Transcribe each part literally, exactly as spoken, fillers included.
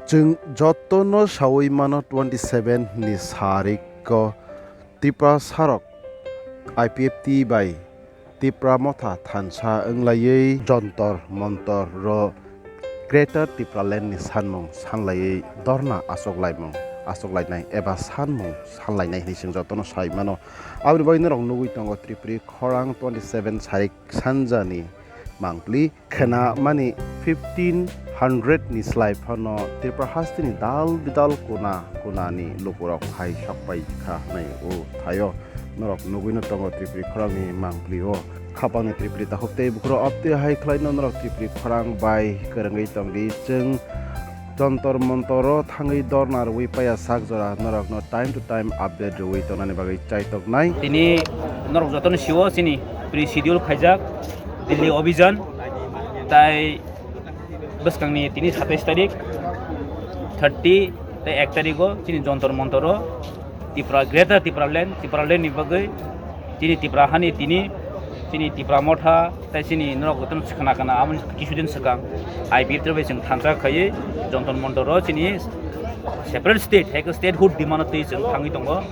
Chwng jotono saui mano twenty seven ni sariko Tiprasarok I P F T bai Tipra Motha thansa wnglaiwi Jontor Montor ro Greater Tipraland ni sanmung sanlaiwi dorna achoklaimung achoklainai eba sanmung sanlainai hinwi chwng jotono sai mano. Aboni bagwi norok nugwi tongo Tripuri khorang twenty seven sarik sanjani mangpli khwnamani fifteen hundred ni slai phano Tripura hasteni dal bidal kuna kuna ni lukurok phai sok pai kha hwnwi o thaio. Norok nugwino tongo Tripuri khorangni mangpli o khapangni Tripuri takhuk tei bukhuro opti hai khlaino norok Tripuri khorang bai kwrwngwi tongdi chwng Jontor Montoro thangwi dorna rwui paya sak jora norokno time to time update rwui tongnani bagwi chaitoknai. Tini norok jotono siwo chini pre-schedule khaijak Delhi Abhijan tai bwskangni tini satais tarik, thirty tai ek tarigo chini Jontor Montoro Tipra, Greater Tipraland, Tipraland ni bagwi chini Tipra hani tini, chini Tipra Motha, tai chini norok jotono khna khna, amo kisu din swkang I P F T bai chwng thansa khaiwi Jontor Montoro chini separate state, hai khe statehood demand twi chwng thangwi tongo.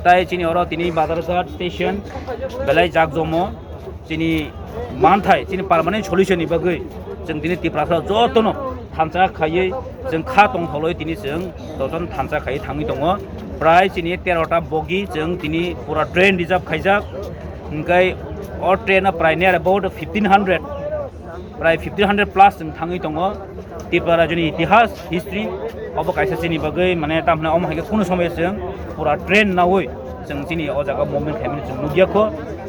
Tai chini oro tini Bazarghat station belai jakjomo, chini manthai, chini permanent solution ni bagwi chwng tini Tiprasa jotono thansa khaiwi chwng kha tongtholwi tini chwng jotono thansa khaiwi thangwi tongo. Prai chini tero ta bogi chwng tini pura train reserve khaijak, hwnkhe o train o prai near about fifteen hundred, prai fifteen hundred plus chwng thangwi tongo. Tripura rajyoni itihas, history obo kaisa chini bagwi, mane, tamo hwnai omo hai khe kunu somoi chwng pura train naui chwng chini o jaga movement khaimani chwng nukya kho.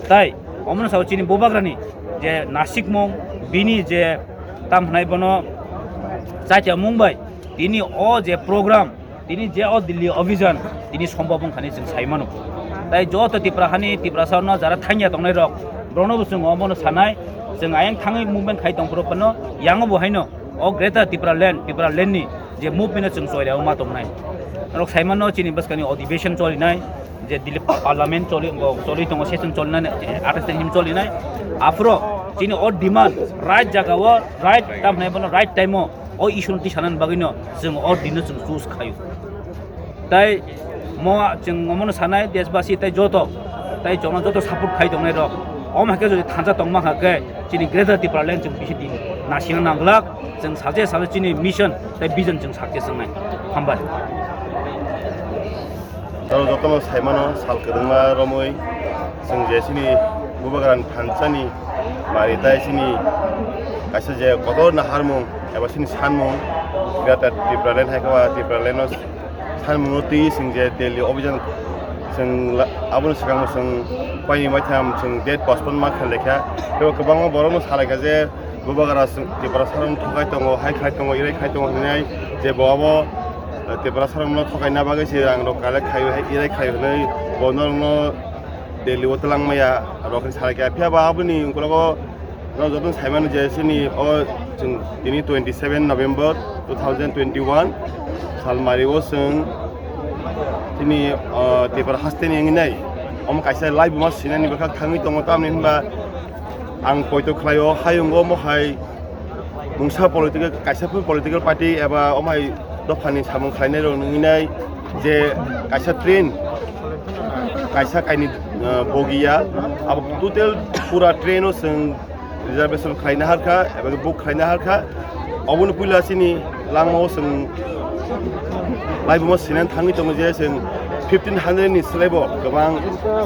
Tai omono sao chini bubagrani je nasikmung, bini je tamo hwnai bono chatiamung bai tini o je program, tini je o Delhi Abhijan tini sombhob wngkha hinwi chwng sai mano. Tai joto Tipra hani Tiprasa no jara thangya tongnai rok, borokno bo chwng omono sanai, chwng ayang thangwi movement khai tongphuru phano yango bo haino o Greater Tipraland, Tipraland ni je movement no chwng choiraiwi ma tongnai. Norok sai mano chini bwskangni adhibeshon cholinai, je Delhi pa-, Parliament choli, bo choli tongo, session cholinai, athais tarik him cholinai. Aphuru chini o demand right jaga o, right, tamo hwnai bono right time o o issue no tisanani bagwi no chwng o din no chwng choose khaio. Tai mo chwng omono sanai deshbasi tai joto, tai chwngno joto support khai tongnai rok. Omo hai khe jodi thansa tongma kha khe chini Greater Tipraland chwng bisi din nasina nanglak, chwng salse salse chini mission tai vision chwng success wngnai. Hambai. Norok jotono sai mano sal kwbangma romwi chwng je chini bubagrani thansani bari tai chini kaisa je kotor naharmung eba chini sanmung Greater Tipraland hai khe ba Tipraland no sanmungno twi chwng je Delhi Abhijan chwng la-, aboni swkango chwng paini maitham chwng date postpone ma khlaikha. Tei kwbangma borokno salaikha je bubagra chwng Tiprasarokno thokai tongo, hai khai tongo, irai khai tongo hinwi, je bo abo, eh, Tiprasarokno thokaina bagwi se rangrok collect khai, irai khai hwnwi bo norokno Delhi o twlangmaya rok hinwi salaikha. Phiya ba aboni ukologo norok jotono saimano je chini o chwng tini twenty seven November two thousand twenty one salmari o chwng chini, o, Tipra hasteni wngwi nai omo kaisa laibuma sinani bwkhak thangwi tongo, tamni hinba ang poito khlaio, hayungo mohai mungsa political, kaisa political party eba omai dophani samung khlainai rok nungwi nai je kaisa train, kaisa kaini, uh, bogiya, abo total pura train o chwng reservation khlaina harkha eba book khlaina harkha. Oboni puila chini langmao chwng laibuma sinan thangwi tongo je chwng fifteen hundred ni swlaibo kwbang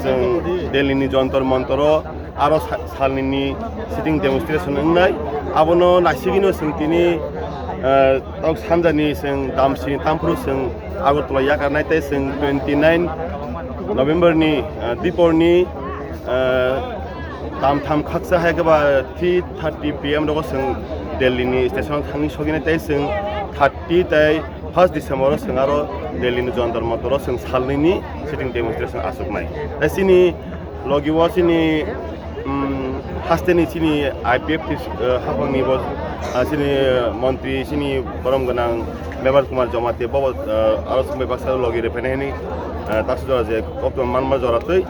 chwng Delhi ni Jontor Montor o aro sa-, salnini sitting demonstration wngnai. Abono naisigwino chwng tini, eh, tok sanjani chwng damsini tamphuru chwng Agartala yakarnai tei chwng twenty nine November ni, eh, diporni, eh, tamtham khaksa hai khe ba three thirty P M rogo chwng Delhi ni station thangwi sogwinai tei chwng thirty tei first December o chwng aro Delhi ni Jontor Montor o chwng salnini sitting demonstration achuknai. Tei chini logi o chini, um, hasteni chini I P F T, uh, haphangni bo, uh, chini montri chini borom gwnang Mebar Kumar Jamatia bo, uh, aro chwngbai baksa logi rwphainai hwnwi, uh, taksa jora je koktwma manma jora twi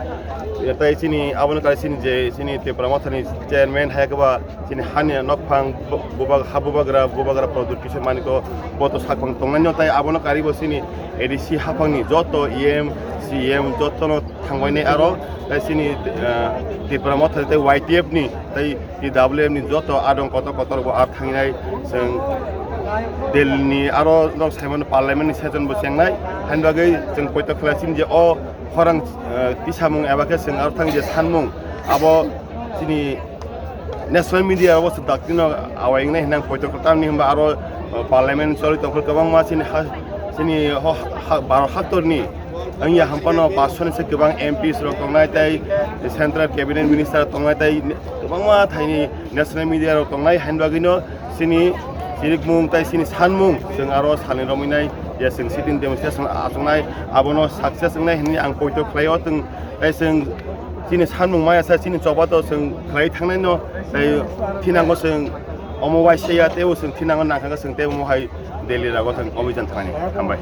Tei chini abono kari chini je chini Tipra Mothani chairman hai khe ba chini hani nokphang bu-, bubag-, ha bubagra, bubagra Pradyut Kishore Manik bo to sakphang tongnai no, tei abono kari bo chini A D C haphangni joto E M, C E M jotono thangbainai aro tei chini, ah, Tipra Motha tei Y T F ni tei T W F ni joto adong kotor kotor bo ar thanginai chwng Delhi ni aro nok saimano parliament ni session bo chengnai, hani bagwi chwng poito khlai chini je o khorang, eh, tisamung eba khe chwng aro thang je sanmung abo chini national media o se daktino awai wngnai hinang poito kwtal ni hwnba aro, eh, parliament choli tongkha kwbangma chini ha, chini ho ha, Bharat haktorni wngya hampano paanch sho ni se kwbang M Ps rok tongnai tei central cabinet minister tongnai tei kwbangma thaini national media rok tongnai, hain bagwino chini chirikmung tei chini sanmung chwng aro salni romwi nai ya chwng sitting demonstration achuknai abono success wngnai hinwi ang poito khlaio. Chwng tei chwng chini sanmung maya sa chini choba to chwng khlai thangnai no tei thinango chwng omo waisa ya tei o chwng thinango nangkha chwng tei omo hai Delhi rogo chwng obijan thani hambai.